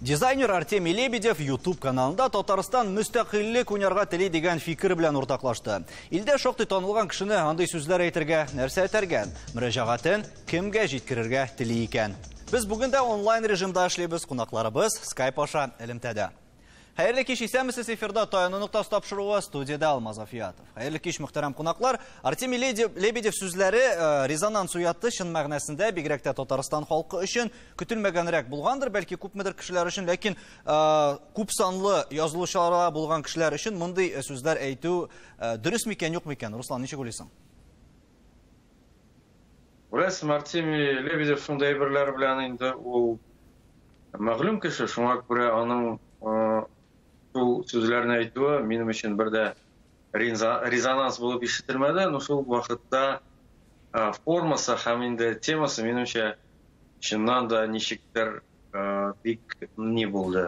Дизайнер Артемий Лебедев YouTube каналында Татарстан мөстәкыйльлек уйнарга тели дигән фикер белән уртаклашты. Илдә шактый танылган кешене андый сүзләр әйтергә нәрсә этәргән? Мөрәҗәгатен кемгә җиткерергә тели икән? Без бүген дә онлайн режимда эшлибез, кунакларыбыз Skype аша элемтәдә. Хәерле кич, исәнмесез, эфирда Таяну ноктасы тапшыруы, студиядә Алмаз Афиятов. Хәерле кич, мөхтәрәм кунаклар. Артемий Лебедев сүзләре резонанс уятты, чын мәгънәсендә, бигрәк тә Татарстан халкы өчен көтелмәгәнрәк булгандыр, бәлки күпмедер кешеләр өчен, ләкин күп санлы язылучыларга булган кешеләр өчен мондый сүзләр әйтү дөрес микән, юк микән? Руслан, ничек уйлыйсың? Беләсең, Артемий Лебедев шундый әйберләр белән инде ул мәгълүм кеше, шуңа күрә аның шул сүзләрне әйтүе минем өчен бер дә резонанс булып ишетелмәде. Но шул вакытта формасы һәм инде темасы минемчә чыннан да ничектер бик ни булды,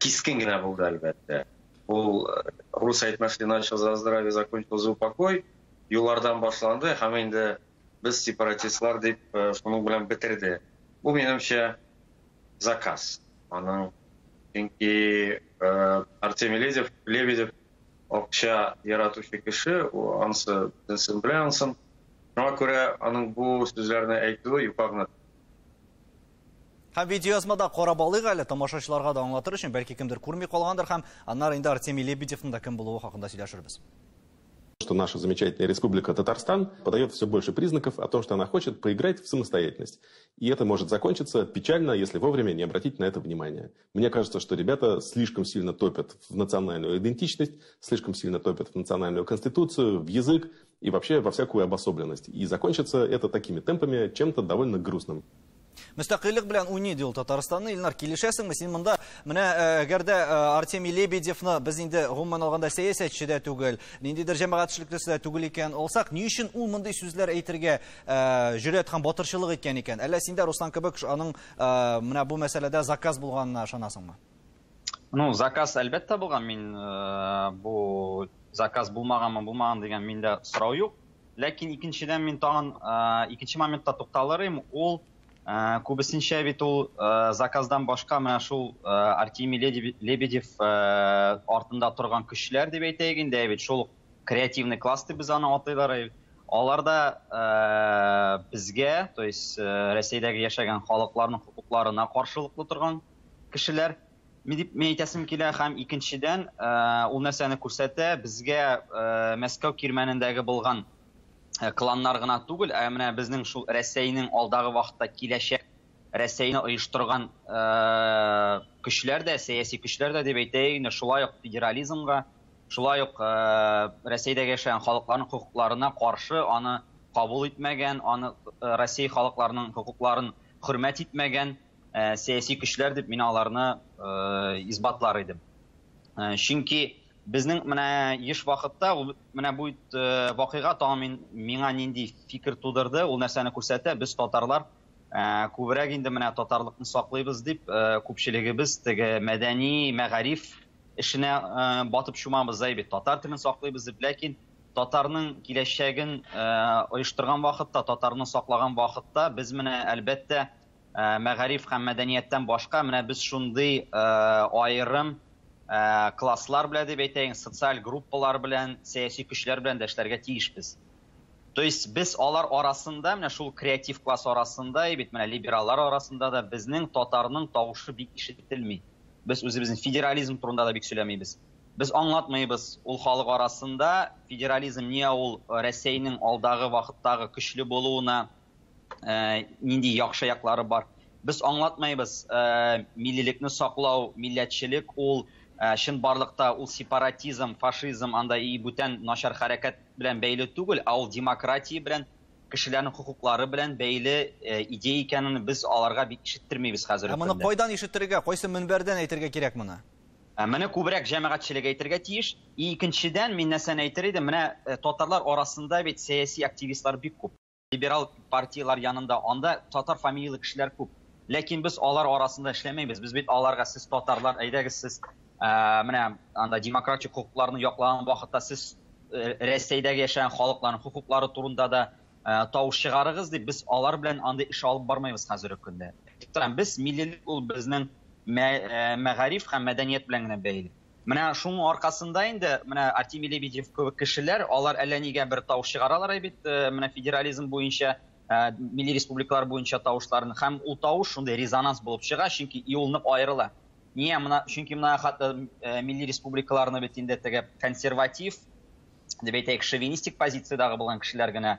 кискен генә булды, әлбәттә. Ул рус әйтмешли начал за здравие, закончил за упокой юллардан башланды һәм инде без сепаратистлар дип шуның белән бетерде. Бу минемчә заказ. Аның, чөнки Артемий Лебедев акча яратучы кеше, анысы бөтенесен белә ансын. Шуңа күрә аның бу сүзләрне әйтүе юка гына. Һәм видеоязмада карап алыйк әле, тамашачыларга да аңлатыр өчен, бәлки кемдер күрми калгандыр, һәм аннары инде Артемий Лебедевның да кем булуы хакында сөйләшербез. Что наша замечательная республика Татарстан подает все больше признаков о том, что она хочет поиграть в самостоятельность. И это может закончиться печально, если вовремя не обратить на это внимание. Мне кажется, что ребята слишком сильно топят в национальную идентичность, слишком сильно топят в национальную конституцию, в язык и вообще во всякую обособленность. И закончится это такими темпами чем-то довольно грустным. Мөстәкыйльлек белән уйный ди ул Татарстанны. Илнар, килешәсеңме? Син монда менә, әгәр дә Артемий Лебедевны без инде гомумән алганда сәясәтче дә түгел, ниндидер җәмәгать эшлеклесе дә түгел икән алсак, ни өчен ул мондый сүзләр әйтергә җөрьәт һәм батырчылык иткән икән? Әллә син дә Руслан кебек аның менә бу мәсьәләдә заказ булганына ышанасыңмы? Ну, заказ әлбәттә булган. Мин бу заказ булмаганмы, булмаган дигән миндә сорау юк. Ләкин икенчедән мин тагын икенче моментта тукталыр идем. Ул күбесенчә бит ул заказдан башка менә шул Артемий Лебедев артында торган көчләр дип әйтәйек инде, бит шул креативный класс дип без аны атыйлар. Алар да безгә, то есть Рәсәйдәге яшәгән халыкларның хокукларына каршылыклы торган кешеләр дип мин әйтәсем килә. Һәм икенчедән, ул нәрсәне күрсәтә, безгә Мәскәү кирмәнендәге булган кланнар гына түгел, ә менә безнең шул Рәсәйнең алдагы вакытта киләчәк Рәсәйне оештырган көчләр дә, сәяси көчләр дә дип әйтәйек инде, шулай ук федерализмга, шулай ук Рәсәйдәге яшәгән халыкларның хокукларына каршы аны кабул итмәгән, аны Россия халыкларының хокукларын хөрмәт итмәгән сәяси көчләр дип мин аларны исбатлар идем. Чөнки безнең менә еш вакытта менә бу вакыйга тагын миңа нинди фикер тудырды, ул нәрсәне күрсәтә, без татарлар күбрәк инде менә татарлыкны саклыйбыз дип, күпчелегебез теге мәдәни, мәгариф эшенә батып чумабыз, әй бит, татар телен саклыйбыз дип, ләкин татарның киләчәген оештырган вакытта, татарны саклаган вакытта без менә әлбәттә мәгариф һәм мәдәнияттән башка менә без шундый аерым класслар белән дип әйтәйек, социаль группалар белән, сәяси көчләр белән дә эшләргә тиешбез. То есть без алар арасында, менә шул креатив класс арасында, бит менә либераллар арасында да безнең татарның тавышы бик ишетелми. Без үзебезнең федерализм турында да бик сөйләмибез. Без аңлатмыйбыз ул халык арасында федерализм ни ул Рәсәйнең алдагы вакыттагы көчле булуына нинди яхшы яклары бар. Без аңлатмыйбыз миллилекне саклау, милләтчелек ул чынбарлыкта ул сепаратизм, фашизм, анда и бүтән начар хәрәкәт белән бәйле түгел, ә ул демократия белән, кешеләрнең хокуклары белән бәйле идея икәнен без аларга бик ишеттермибез хәзерге Ә моны көндә. кайдан ишеттерергә, кайсы мөнбәрдән әйтергә кирәк моны? Моны күбрәк җәмәгатьчелек әйтергә тиеш. И икенчедән, мин нәрсәне әйтер идем, менә татарлар арасында бит сәяси активистлар бик күп. Либерал партиялар янында анда татар фамилияле кешеләр күп. Ләкин без алар арасында эшләмәйбез. Без бит аларга сез татарлар, әйдәгез сез, менә анда демократик хокукларны яклаган вакытта сез Рәсәйдәге яшәгән халыкларның хокуклары турында да тавыш чыгарыгыз дип без алар белән андый эш алып бармыйбыз хәзерге көндә. Без миллилек ул безнең мәгариф һәм мәдәният белән генә бәйле. Менә шуның аркасында инде менә Артемий Лебедев кебек кешеләр, алар әллә нигә бер тавыш чыгаралар бит, менә федерализм буенча, милли республикалар буенча тавышларын, һәм ул тавыш шундый резонанс булып чыга, чөнки ул нык аерыла. Ния менә, чөнки менә хәтта милли республикаларны бит инде теге консерватив дип әйтәйек, шовинистик позициядәге булган кешеләр генә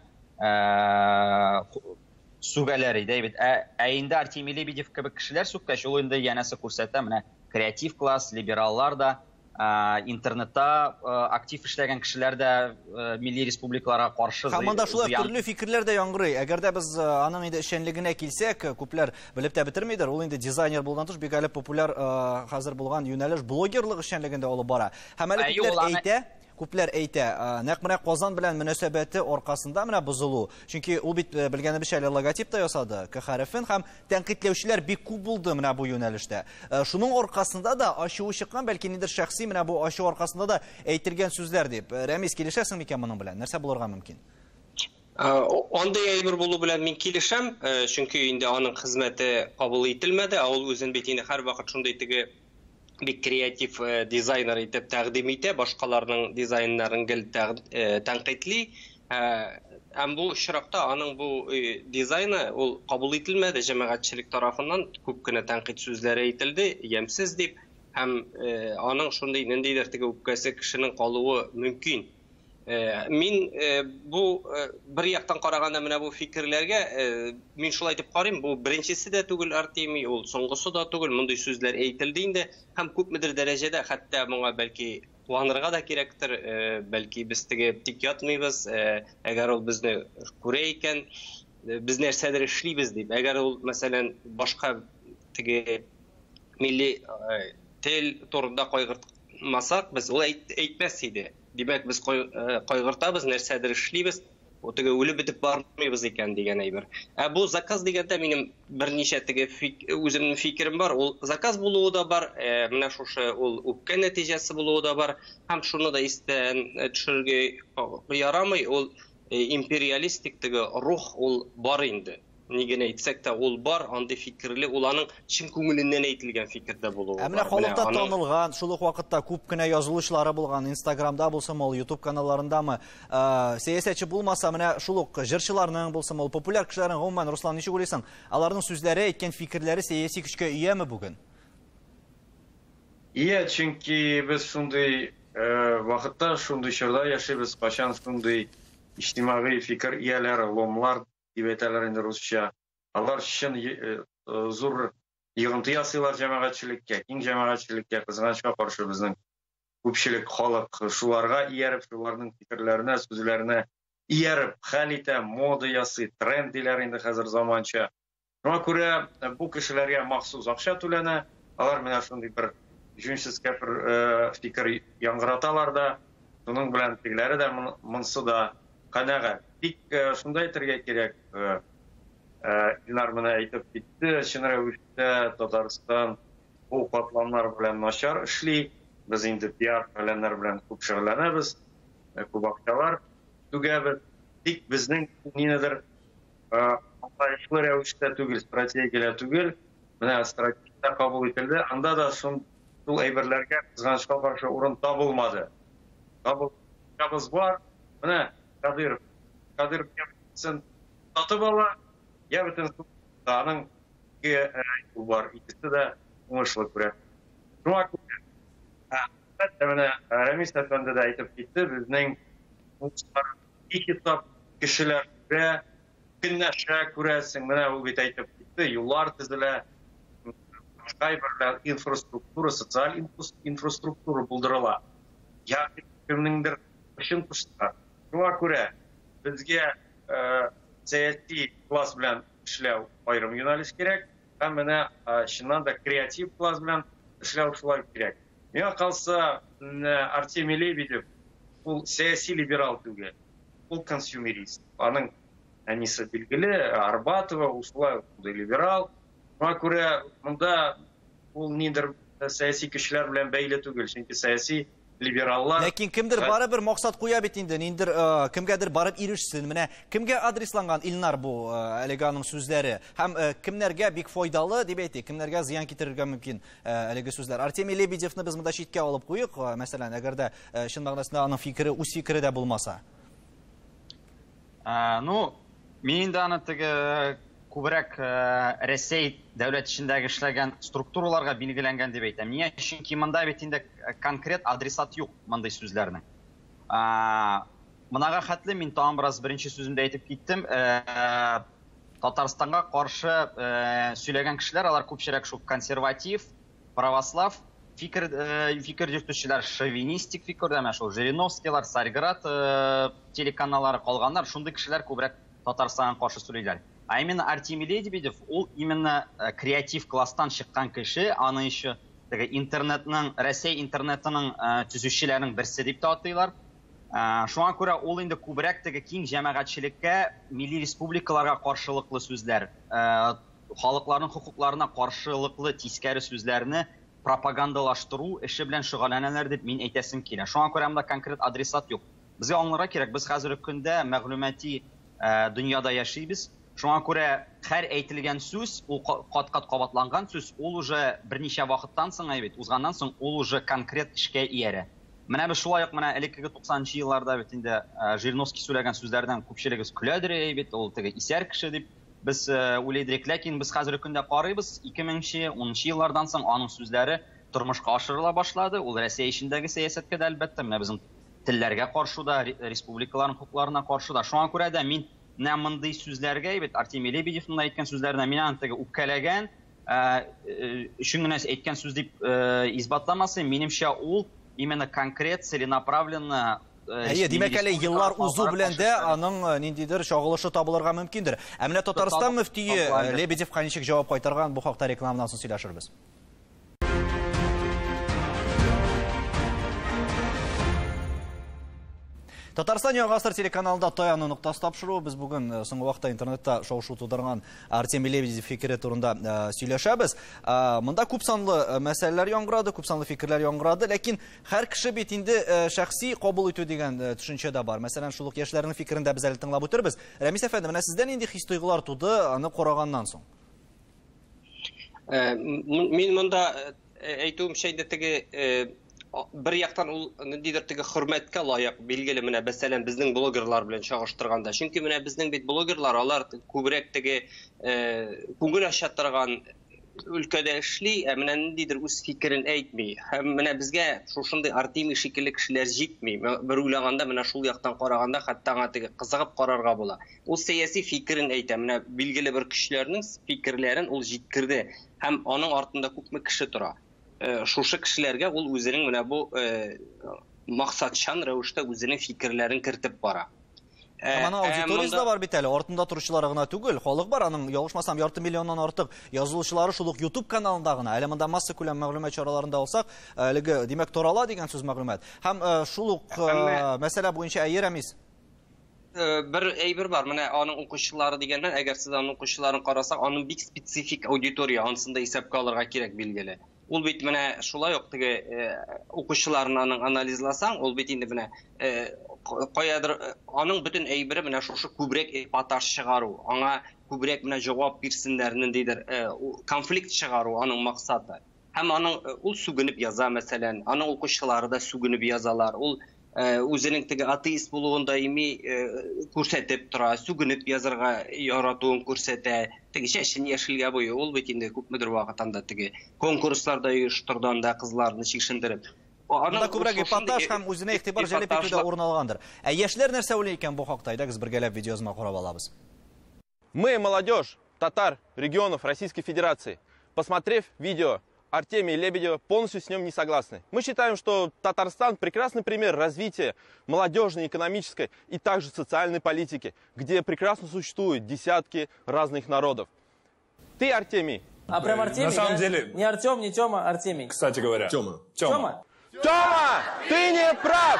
сүгәләр иде бит. Ә инде Артемий Лебедев кебек кешеләр сүккәч, ул инде янәсе күрсәтә, менә креатив класс, либераллар да, интернетта актив эшләгән кешеләр дә милли республикаларга каршы. Һәм монда шулай төрле фикерләр дә яңгырый. Әгәр дә без аның инде эшчәнлегенә килсәк, күпләр белеп тә бетермидер. Ул инде дизайнер булган тыш, бик әле популяр хәзер булган юнәлеш блогерлык эшчәнлеген дә алып бара. Һәм әле күпләр әйтә, нәкъ менә Казан белән мөнәсәбәте аркасында менә бозылу. Чөнки ул бит белгәнебезчә әле логотип та ясады, К хәрефен, һәм тәнкыйтьләүчеләр бик күп булды менә бу юнәлештә. Шуның аркасында да ачуы чыккан, бәлки нидер шәхси менә бу ачу аркасында да әйтелгән сүзләр дип. Рәмис, килешәсең микән моның белән? Нәрсә булырга мөмкин? Андый әйбер булу белән мин килешәм, чөнки инде аның хезмәте кабул ителмәде, ә ул үзен бит инде һәрвакыт шундый теге бик креатив дизайнер итеп тәкъдим итә, башкаларның дизайннарын гел тәнкыйтьли. Һәм бу очракта аның бу дизайны ул кабул ителмәде җәмәгатьчелек тарафыннан, күп кенә тәнкыйть сүзләре әйтелде, ямьсез дип, һәм аның шундый ниндидер теге үпкәсе кешенең калуы мөмкин. Мин бу бер яктан караганда менә бу фикерләргә мин шулай дип карыйм, бу беренчесе дә түгел Артемий, ул соңгысы да түгел, мондый сүзләр әйтелде инде, һәм күпмедер дәрәҗәдә хәтта моңа бәлки куанырга да кирәктер, бәлки без теге тик ятмыйбыз, әгәр ул безне күрә икән, без нәрсәдер эшлибез дип. Әгәр ул, мәсәлән, башка теге милли тел турында кайгыртмасак, без ул әйтмәс иде. Димәк, без кайгыртабыз, нәрсәдер эшлибез, о теге үлеп бетеп бармыйбыз икән дигән әйбер. Ә бу заказ дигәндә минем берничә теге үземнең фикерем бар. Ул заказ булуы да бар, менә шушы ул үпкә нәтиҗәсе булуы да бар. Һәм шуны да истән төшерергә ярамый, ул империалистик теге рух ул бар инде. Ни генә әйтсәк тә ул бар, андый фикерле, ул аның чын күңеленнән әйтелгән фикердә булуы. Ә менә халыкта танылган, шул ук вакытта күп кенә язылучылары булган, Инстаграмда булсынмы ул, YouTube каналларындамы, сәясәтче булмаса, менә шул ук җырчыларның булсынмы ул, популяр кешеләрнең гомумән, Руслан, ничек уйлыйсың, аларның сүзләре, әйткән фикерләре сәяси көчкә ияме бүген? Ия, чөнки без шундый вакытта, шундый чорда яшибез, кайчан шундый иҗтимагый фикер ияләре, ломлар дип әйтәләр инде русча. Алар чын зур йогынты ясыйлар җәмәгатьчелеккә, киң җәмәгатьчелеккә. Кызганычка каршы безнең күпчелек халык шуларга ияреп, шуларның фикерләренә, сүзләренә ияреп хәл итә, мода ясый, тренд диләр инде хәзер заманча. Шуңа күрә бу кешеләргә махсус акча түләнә, алар менә шундый бер җүнсез кәфер фикер яңгыраталар да, шуның белән тегеләре дә, монысы да канәгать. Тик шунда әйтергә кирәк, Илнар менә әйтеп китте, чын рәвештә Татарстан бу катламнар белән начар эшли. Без инде пиар фәләннәр белән күп шөгыльләнәбез, күп акчалар түгәбез. Тик безнең ниндидер аңлаешлы рәвештә түгел, стратегияләр түгел. Менә стратегия кабул ителде, анда да шул әйберләргә кызганычка каршы урын табылмады. Табылмабыз бар. Менә Кадыров, Кадыров бөтен сатып ала, я бөтен аның ике юл бар, икесе дә уңышлы күрә. Шуңа күрә, әлбәттә, менә Рәмис әфәнде дә әйтеп китте, безнең бихисап кешеләр күрә, көнләшә күрәсең, менә ул бит әйтеп китте, юллар төзелә, башка әйберләр, инфраструктура, социаль инфраструктура булдырыла. Ягъни кемнеңдер өчен кушыла. Шуңа күрә безгә сәяси класс белән эшләү аерым юнәлеш кирәк, һәм менә чыннан да креатив класс белән эшләү шулай кирәк. Миңа калса, Артемий Лебедев ул сәяси либерал түгел, ул консюмерист. Аның әнисе билгеле, Арбатова, ул шулай ук либерал. Шуңа күрә монда ул нидер сәяси көчләр белән бәйле түгел, чөнки сәяси либераллар. Ләкин кемдер барыбер максат куя бит инде, ниндер кемгәдер барып ирешсен. Менә кемгә адресланган Илнар бу әлеге аның сүзләре һәм кемнәргә бик файдалы дип әйтик, кемнәргә зыян китерергә мөмкин әлеге сүзләр. Артемий Лебедевны без монда читкә алып куйык, мәсәлән, әгәр дә чын мәгънәсендә аның фикере үз фикере дә булмаса. Ну, мин инде аны теге күбрәк Рәсәй дәүләт эчендәге эшләгән структураларга билгеләнгән дип әйтәм. Ниңә? Чөнки монда бит инде конкрет адресат юк мондый сүзләрнең. Монага хәтле мин тагын бераз беренче сүземдә әйтеп киттем. Татарстанга каршы сөйләгән кешеләр, алар күпчерәк шул консерватив, православ фикер йөртүчеләр, шовинистик фикердә, менә шул Жириновскийлар, Царьград телеканаллары калганнар, шундый кешеләр күбрәк Татарстанга каршы сөйлиләр. А именно Артемий Лебедев, ул именно креатив класстан чыккан кеше, аны еще теге интернетның, Рәсәй интернетының төзүчеләренең берсе дип тә атыйлар. Шуңа күрә ул инде күбрәк теге киң җәмәгатьчелеккә, милли республикаларга каршылыклы сүзләр, халыкларның хокукларына каршылыклы тискәре сүзләрне пропагандалаштыру эше белән шөгыльләнәләр дип мин әйтәсем килә. Шуңа күрә монда конкрет адресат юк. Безгә аңларга кирәк, без хәзерге көндә мәгълүмати дөньяда яшибез. Шуңа күрә һәр әйтелгән сүз, ул кат-кат кабатланган сүз, ул уже берничә вакыттан соң, әйбит, узганнан соң ул уже конкрет эшкә иярә. Менә без шулай ук менә элеккеге 90нчы елларда бит инде Жириновский сөйләгән сүзләрдән күпчелегебез көләдер бит, ул теге исәр кеше дип без уйлыйдык, ләкин без хәзерге көндә карыйбыз, 2010 еллардан соң аның сүзләре тормышка ашырыла башлады. Ул Рәсәй эчендәге сәясәткә дә әлбәттә, менә безнең телләргә каршы да, республикаларның хокукларына каршы да. Шуңа күрә дә мин менә мондый сүзләргә, бит Артемий Лебедевның әйткән сүзләренә мин аны теге үпкәләгән өчен генә әйткән сүз дип исбатламасам, минемчә ул именно конкрет целенаправленно. Әйе, димәк, әле еллар узу белән дә аның ниндидер чагылышы табылырга мөмкиндер. Ә менә Татарстан мөфтие Лебедевка ничек җавап кайтарган, бу хакта рекламадан соң сөйләшербез. Татарстан Яңа гасыр телеканалында таяну ноктасы тапшыруы. Без бүген соңгы вакытта интернетта шау-шу тудырган Артемий Лебедев фикере турында сөйләшәбез. Монда күп санлы мәсьәләләр яңгырады, күп санлы фикерләр яңгырады, ләкин һәр кеше бит инде шәхси кабул итү дигән төшенчә дә бар. Мәсәлән, шул ук яшьләрнең фикерен дә без әле тыңлап үтербез. Рәмис әфәнде, менә сездә нинди хис-тойгылар туды аны караганнан соң? Мин монда әйтүемчә инде теге бер яктан ул ниндидер теге хөрмәткә лаек, билгеле, менә мәсәлән безнең блогерлар белән чагыштырганда. Чөнки менә безнең бит блогерлар, алар күбрәк теге күңел ача торган өлкәдә эшли, ә менә ниндидер үз фикерен әйтми. Һәм менә безгә шушындый Артемий шикелле кешеләр җитми. Бер уйлаганда, менә шул яктан караганда, хәтта аңа теге кызыгып карарга була. Ул сәяси фикерен әйтә, менә билгеле бер көчләрнең фикерләрен ул җиткерде һәм аның артында күпме кеше тора. Шушы кешеләргә ул үзенең менә бу максатчан рәвештә үзенең фикерләрен кертеп бара. Һәм аның аудиториясе дә бар бит әле, артында торучылары гына түгел, халык бар, аның ялгышмасам ярты миллионнан артык язылучылары шул ук YouTube каналында гына. Әле монда масса күләм мәгълүмат чараларында алсак, әлеге, димәк, тарала дигән сүз мәгълүмат. Һәм шул ук мәсьәлә буенча әйе, Рәмис? Бер әйбер бар, менә аның укучылары дигәннән, әгәр сез аның укучыларын карасак, аның бик специфик аудитория, анысын да исәпкә алырга кирәк, билгеле. Ул бит менә шулай ук теге укучыларын аның анализласаң, ул бит инде менә каядыр аның бөтен әйбере менә шушы күбрәк эпатаж чыгару, аңа күбрәк менә җавап бирсеннәр, ниндидер конфликт чыгару аның максаты. Һәм аның ул сүгенеп яза, мәсәлән, аның укучылары да сүгенеп язалар. Ул үзенең теге атеист булуын даими күрсәтеп тора, сүгенеп язарга яратуын күрсәтә. Теге чәчен яшелгә буйый, ул бит инде күпмедер вакыт анда теге конкурсларда оештырды, анда кызларны чишендереп. Анда күбрәк эпатаж һәм үзенә игътибар җәлеп итү дә урын алгандыр. Ә яшьләр нәрсә уйлый икән бу хакта? Әйдәгез бергәләп видеоязма карап алабыз. Мы, молодежь татар регионов Российской Федерации, посмотрев видео Артемия Лебедева, полностью с ним не согласны. Мы считаем, что Татарстан прекрасный пример развития молодежной, экономической и также социальной политики, где прекрасно существуют десятки разных народов. Ты, Артемий. А прям Артемий, На самом да? деле... Не Артем, не Тёма, Артемий. Кстати говоря. Тёма. Тёма. Тёма, ты не прав!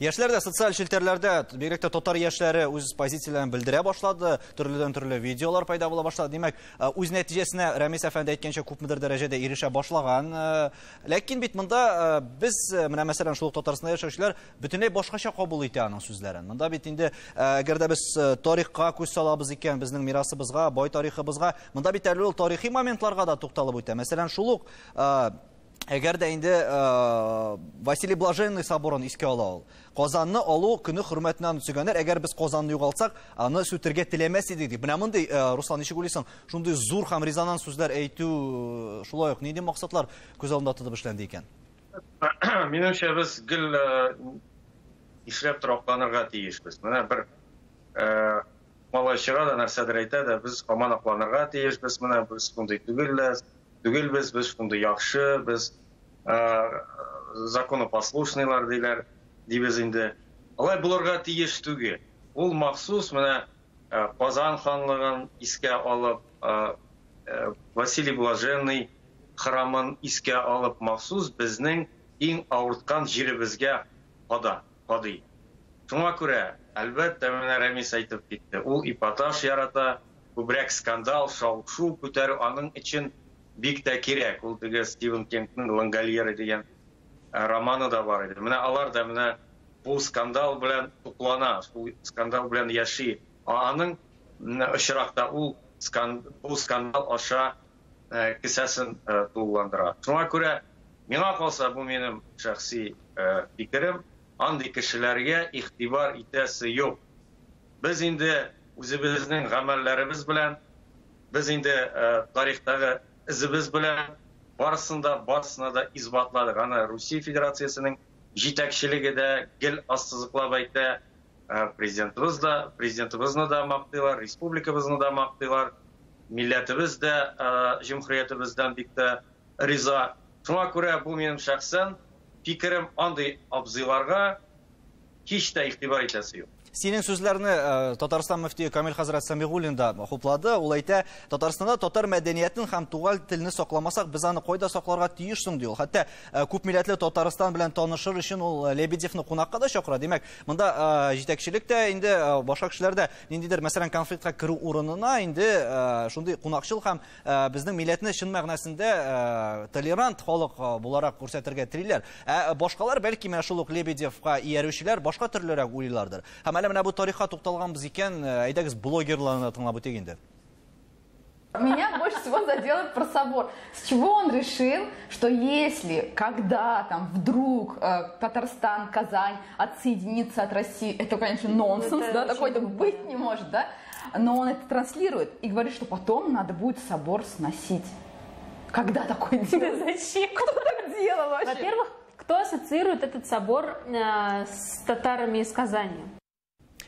Яшьләр дә социаль челтәрләрдә, бигрәк тә татар яшьләре үз позицияләрен белдерә башлады, төрледән-төрле видеолар пайда була башлады. Димәк, үз нәтиҗәсенә Рәмис әфәнде әйткәнчә күпмедер дәрәҗәдә ирешә башлаган. Ләкин бит монда без, менә мәсәлән, шул ук Татарстанда яшәүчеләр бөтенләй башкача кабул итә аның сүзләрен. Монда бит инде, әгәр дә без тарихка күз салабыз икән, безнең мирасыбызга, бай тарихыбызга, монда бит әле ул тарихи моментларга да тукталып үтә. Мәсәлән, шул ук әгәр дә инде Василий Блаженный соборын искә ала ул. Казанны алу көне хөрмәтенә аны төзегәннәр. Әгәр без Казанны югалтсак, аны сүтергә теләмәс идек дип. Менә мондый, Руслан, ничек уйлыйсың, шундый зур һәм резонанс сүзләр әйтү шулай ук нинди максатлар күз алдында тотып эшләнде икән? Минемчә, без гел нишләп торакланырга тиешбез. Менә бер малай чыга да нәрсәдер әйтә дә, без һаман акланырга тиешбез. Менә без шундый түгелбез, без шундый яхшы, без законопослушныйлар диләр, дибез инде. Алай булырга тиеш түгел. Ул махсус менә Казан ханлыгын искә алып, Василий Блаженный храмын искә алып, махсус безнең иң авырткан җиребезгә кадый. Шуңа күрә, әлбәттә, менә Рәмис әйтеп китте, ул эпатаж ярата, күбрәк скандал, шау-шу күтәрү аның өчен бик тә кирәк. Ул теге Стивен Кингның Лангольеры дигән романы да бар иде. Менә алар да менә бу скандал белән туклана, шул скандал белән яши. Аның очракта ул бу скандал аша кесәсен тулыландыра. Шуңа күрә миңа калса, бу минем шәхси фикерем, андый кешеләргә игътибар итәсе юк. Без инде үзебезнең гамәлләребез белән, без инде тарихтагы эзебез белән барысына да исбатладык. Аны Русия Федерациясенең җитәкчелеге дә гел ассызыклап әйтә, президентыбызны да мактыйлар, республикабызны да мактыйлар, милләтебез дә җөмһүриятебездән бик тә риза. Шуңа күрә бу минем шәхсән фикерем, андый абзыйларга һич тә игътибар итәсе юк. Синең сүзләрне Татарстан мөфтие Камил хәзрәт Сәмигуллин да хуплады. Ул әйтә, Татарстанда татар мәдәниятен һәм туган телне сакламасак, без аны кайда сакларга тиеш соң, ди ул. Хәтта күп милләтле Татарстан белән танышыр өчен ул Лебедевны кунакка да чакыра. Димәк, монда җитәкчелек тә инде башка кешеләр дә ниндидер, мәсәлән, конфликтка керү урынына инде шундый кунакчыл һәм безнең милләтне чын мәгънәсендә толерант халык буларак күрсәтергә телиләр. Ә башкалар, бәлки, менә шул ук Лебедевка иярүчеләр башка төрлерәк уйлыйлардыр. Һәм әле менә бу тарихка тукталганбыз икән, әйдәгез блогерларны тыңлап үтик инде. Меня больше всего задело про собор. С чего он решил, что если, когда там вдруг Татарстан, Казань отсоединится от России, это, конечно, нонсенс, да, такой-то быть не может, да? Но он это транслирует и говорит, что потом надо будет собор сносить. Когда такое делают? Зачем? Кто так делал вообще? Во-первых, кто ассоциирует этот собор с татарами из Казани?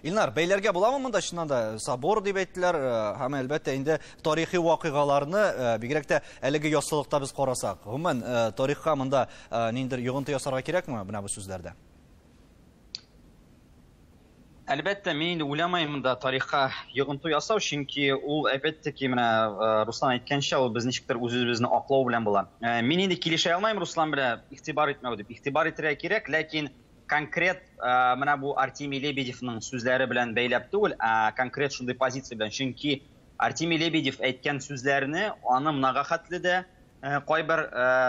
Илнар, бәйләргә буламы монда чыннан да собор дип әйттеләр, һәм әлбәттә инде тарихи вакыйгаларны бигрәк тә әлеге яссылыкта без карасак. Гомумән, тарихка монда ниндидер йогынты ясарга кирәкме менә бу сүзләрдә? Әлбәттә, мин инде уйламыйм монда тарихка йогынты ясау, чөнки ул әлбәттә ки, менә Руслан әйткәнчә, ул без ничектер үз-үзебезне аклау белән була. Мин инде килешә алмыйм Руслан белән игътибар итмәү дип. Игътибар итәргә кирәк, ләкин конкрет менә бу Артемий Лебедевның сүзләре белән бәйләп түгел, ә конкрет шундый позиция белән. Чөнки Артемий Лебедев әйткән сүзләрне аны мынага хәтле дә кайбер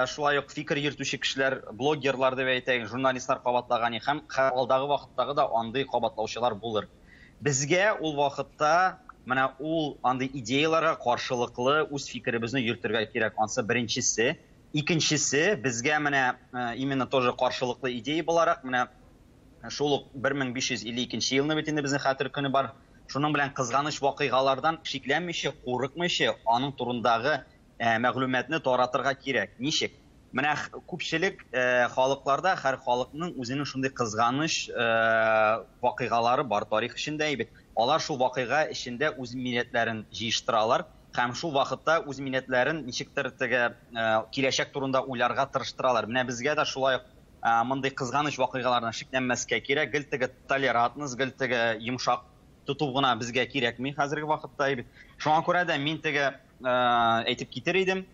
шулай ук фикер йөртүче кешеләр, блогерлар дип әйтәйек, журналистлар кабатлаган һәм алдагы вакыттагы да андый кабатлаучылар булыр. Безгә ул вакытта менә ул андый идеяларга каршылыклы үз фикеребезне йөртергә кирәк. Ансы беренчесе. Икенчесе, безгә менә именно тоже каршылыклы идея буларак, менә шул ук 1552 елны бит инде безнең хәтер көне бар. Шуның белән кызганыч вакыйгалардан шикләнмичә, курыкмыйча, аның турындагы мәгълүматны таратырга кирәк. Ничек? Менә күпчелек халыкларда һәр халыкның үзенең шундый кызганыч вакыйгалары бар тарих эчендә бит. Алар шул вакыйга эчендә үз милләтләрен җыештыралар һәм шул вакытта үз милләтләрен ничектер теге киләчәк турында уйларга тырыштыралар. Менә безгә дә шулай ук мондый кызганыч вакыйгалардан шикләнмәскә кирәк. Гел теге толерантность, гел теге йомшак тоту гына безгә кирәкми хәзерге вакытта бит. Шуңа күрә дә мин теге әйтеп китер идем,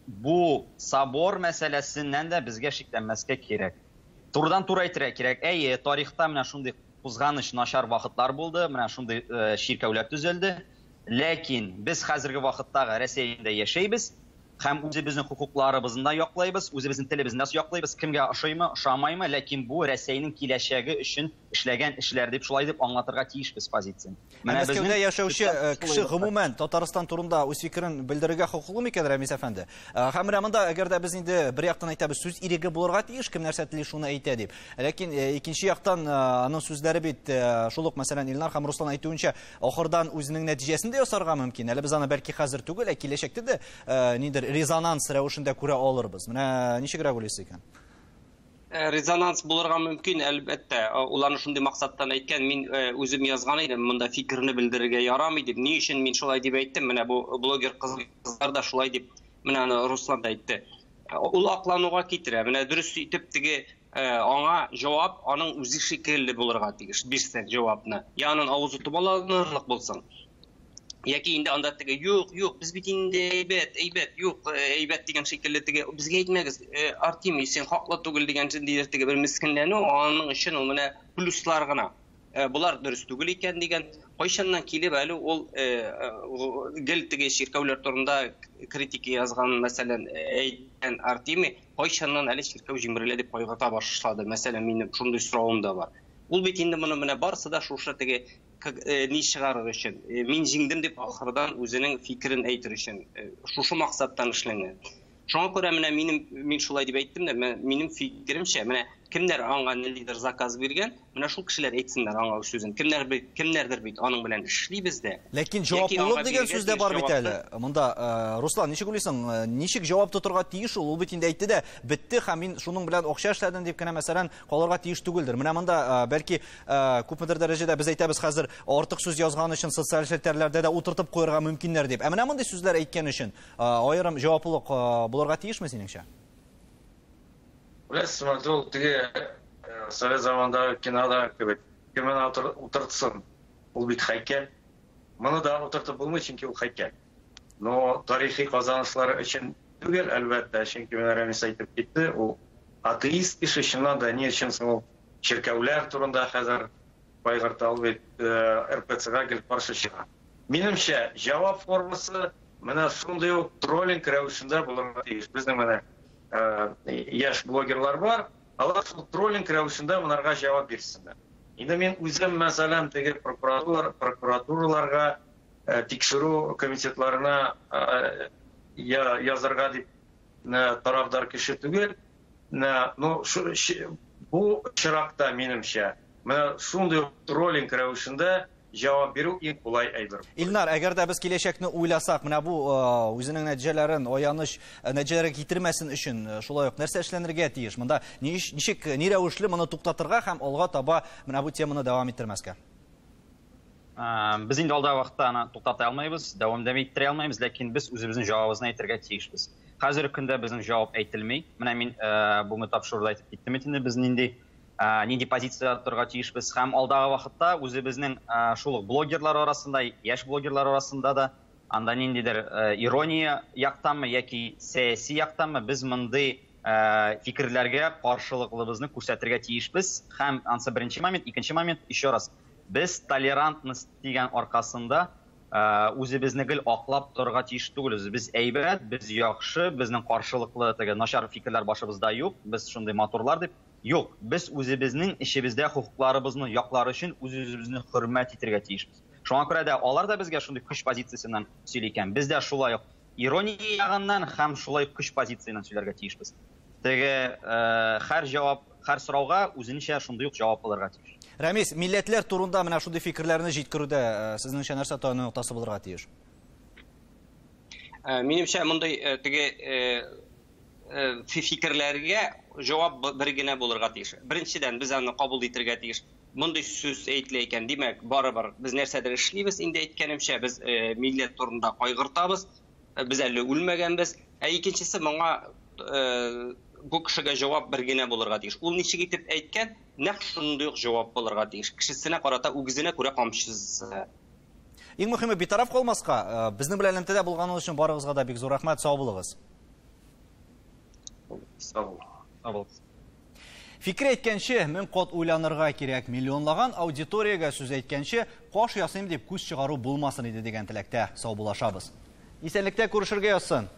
бу собор мәсьәләсеннән дә безгә шикләнмәскә кирәк. Турыдан-туры әйтергә кирәк. Әйе, тарихта менә шундый кузганыч начар вакытлар булды, менә шундый чиркәүләр төзелде. Ләкин без хәзерге вакыттагы Рәсәйдә яшәйбез һәм үзебезнең хокукларыбызны да яклыйбыз, үзебезнең телебезне дә яклыйбыз. Кемгә ошыймы, ошамаймы, ләкин бу Рәсәйнең киләчәге өчен эшләгән эшләр дип шулай дип аңлатырга тиешбез позицияне. Менә Мәскәүдә яшәүче кеше гомумән Татарстан турында үз фикерен белдерергә хокуклы микән, Рәмис әфәнде? Һәм менә монда, әгәр дә без инде бер яктан әйтәбез, сүз иреге булырга тиеш, кем нәрсә тели шуны әйтә дип. Ләкин икенче яктан аның сүзләре бит шул ук, мәсәлән, Илнар һәм Руслан әйтүенчә, ахырдан үзенең нәтиҗәсен дә ясарга мөмкин. Әле без аны бәлки хәзер түгел, ә киләчәктә дә нидер резонанс рәвешендә күрә алырбыз. Менә ничегрәк уйлыйсыз икән? Резонанс булырга мөмкин, әлбәттә. Уларны шундый максаттан әйткән, мин үзем язган идем, монда фикерне белдерергә ярамый дип. Ни өчен мин шулай дип әйттем? Менә бу блогер кызлар да шулай дип, менә аны Руслан да әйтте. Ул аклануга китерә. Менә дөрес итеп теге аңа җавап аның үзе шикелле булырга тиеш. Бирсәк җавапны. Я аның авызы томаланырлык булсын. Яки инде анда теге юк, юк, без бит инде әйбәт, әйбәт, юк, әйбәт дигән шикелле теге безгә әйтмәгез, Артемий, син хаклы түгел дигән шиндыйдыр теге бер мескенләнү, аның өчен ул менә плюслар гына. Булар дөрес түгел икән дигән. Кайчаннан килеп әле ул гел теге чиркәүләр турында критика язган, мәсәлән, әйткән Артемий, кайчаннан әле чиркәү җимерелә дип кайгырта башлады. Мәсәлән, минем шундый соравым да бар. Ул бит инде моны менә барысы да шушы теге ни чыгарыр өчен, мин җиңдем дип ахырдан үзенең фикерен әйтер өчен, шушы максаттан эшләнгән. Шуңа күрә менә мин шулай дип әйттем дә, минем фикеремчә, менә кемнәр аңа ниндидер заказ биргән, менә шул кешеләр әйтсеннәр аңа үз сүзен. Кемнәрдер бит аның белән эшлибез дә. Ләкин җаваплылык дигән сүз дә бар бит әле. Монда, Руслан, ничек уйлыйсың, ничек җавап тотырга тиеш ул? Ул бит инде әйтте дә, бетте һәм мин шуның белән акча эшләдем дип кенә, мәсәлән, калырга тиеш түгелдер. Менә монда, бәлки, күпмедер дәрәҗәдә без әйтәбез хәзер артык сүз язган өчен социаль челтәрләрдә дә утыртып куярга мөмкиннәр дип. Ә менә мондый сүзләр әйткән өчен аерым җаваплылык булырга тиешме синеңчә? Беләсезме, ул теге совет заманындагы кинода кебек, кем аны утыртсын, ул бит һәйкәл. Моны да утыртып булмый, чөнки ул һәйкәл. Но тарихи казанышлары өчен түгел, әлбәттә, чөнки менә Рәмис әйтеп китте, ул атеист кеше, чыннан да ни өчен соң ул чиркәүләр турында хәзер кайгырта, ул бит РПЦга гел каршы чыга. Минемчә, җавап формасы менә шундый ук троллинг рәвешендә булырга тиеш. Безнең менә яшь блогерлар бар, алар шул троллинг рәвешендә монарга җавап бирсеннәр. Инде мин үзем, мәсәлән, теге прокуратураларга, тикшерү комитетларына язырга дип тарафдар кеше түгел. Ну, бу очракта, минемчә, менә шундый троллинг рәвешендә җавап бирү иң кулай әйбер. Илнар, әгәр дә без киләчәкне уйласак, менә бу үзенең нәтиҗәләрен, аяныч нәтиҗәләргә китермәсен өчен, шулай ук нәрсә эшләнергә тиеш? Монда ничек, ни рәвешле моны туктатырга һәм алга таба менә бу теманы дәвам иттермәскә? Без инде алда вакытта аны туктата алмыйбыз, дәвам да иттерә алмыйбыз, ләкин без үзебезнең җавабыбызны әйтергә тиешбез. Хәзерге көндә безнең җавап әйтелми. Менә мин бүгенге тапшыруда әйтеп киттем бит инде, без нинди позициядә торырга тиешбез һәм алдагы вакытта үзебезнең шул ук блогерлар арасында, яшь блогерлар арасында да анда ниндидер ирония яктанмы яки сәяси яктанмы без мондый фикерләргә каршылыклыбызны күрсәтергә тиешбез. Һәм ансы беренче момент, икенче момент, еще раз, без толерантность дигән аркасында үзебезне гел аклап торырга тиеш түгел. Без әйбәт, без яхшы, безнең каршылыклы теге начар фикерләр башыбызда юк, без шундый матурлар дип. Юк, без үзебезнең эчебездә хокукларыбызны яклар өчен үз-үзебезне хөрмәт итәргә тиешбез. Шуңа күрә дә алар да безгә шундый көч позициясеннән сөйли икән. Без дә шулай ук ирония ягыннан һәм шулай ук көч позициясеннән сөйләргә тиешбез. Теге һәр җавап, һәр сорауга үзенчә шундый ук җавап булырга тиеш. Рәмис, милләтләр турында менә шундый фикерләрне җиткерүдә сезнеңчә нәрсә таяну ноктасы булырга тиеш? Минемчә, мондый теге фикерләргә җавап бер генә булырга тиеш. Беренчедән, без аны кабул итәргә тиеш. Мондый сүз әйтелә икән, димәк, барыбер без нәрсәдер эшлибез, инде әйткәнемчә, без милләт турында кайгыртабыз, без әле үлмәгәнбез. Ә икенчесе, моңа бу кешегә җавап бер генә булырга тиеш. Ул ничек итеп әйткән, нәкъ шундый ук җавап булырга тиеш. Кешесенә карата үгезенә күрә камчысы. Иң мөһиме битараф калмаска. Безнең белән элемтәдә булганыгыз өчен барыгызга да бик зур рәхмәт. Сау булыгыз. Сау булыгыз. Сау булыгыз. Фикер әйткәнче, 1000 кат уйланырга кирәк. Миллионлаган аудиториягә сүз әйткәнче, каш ясыйм дип күз чыгару булмасын иде дигән теләктә саубуллашабыз. Исәнлектә күрешергә язсын.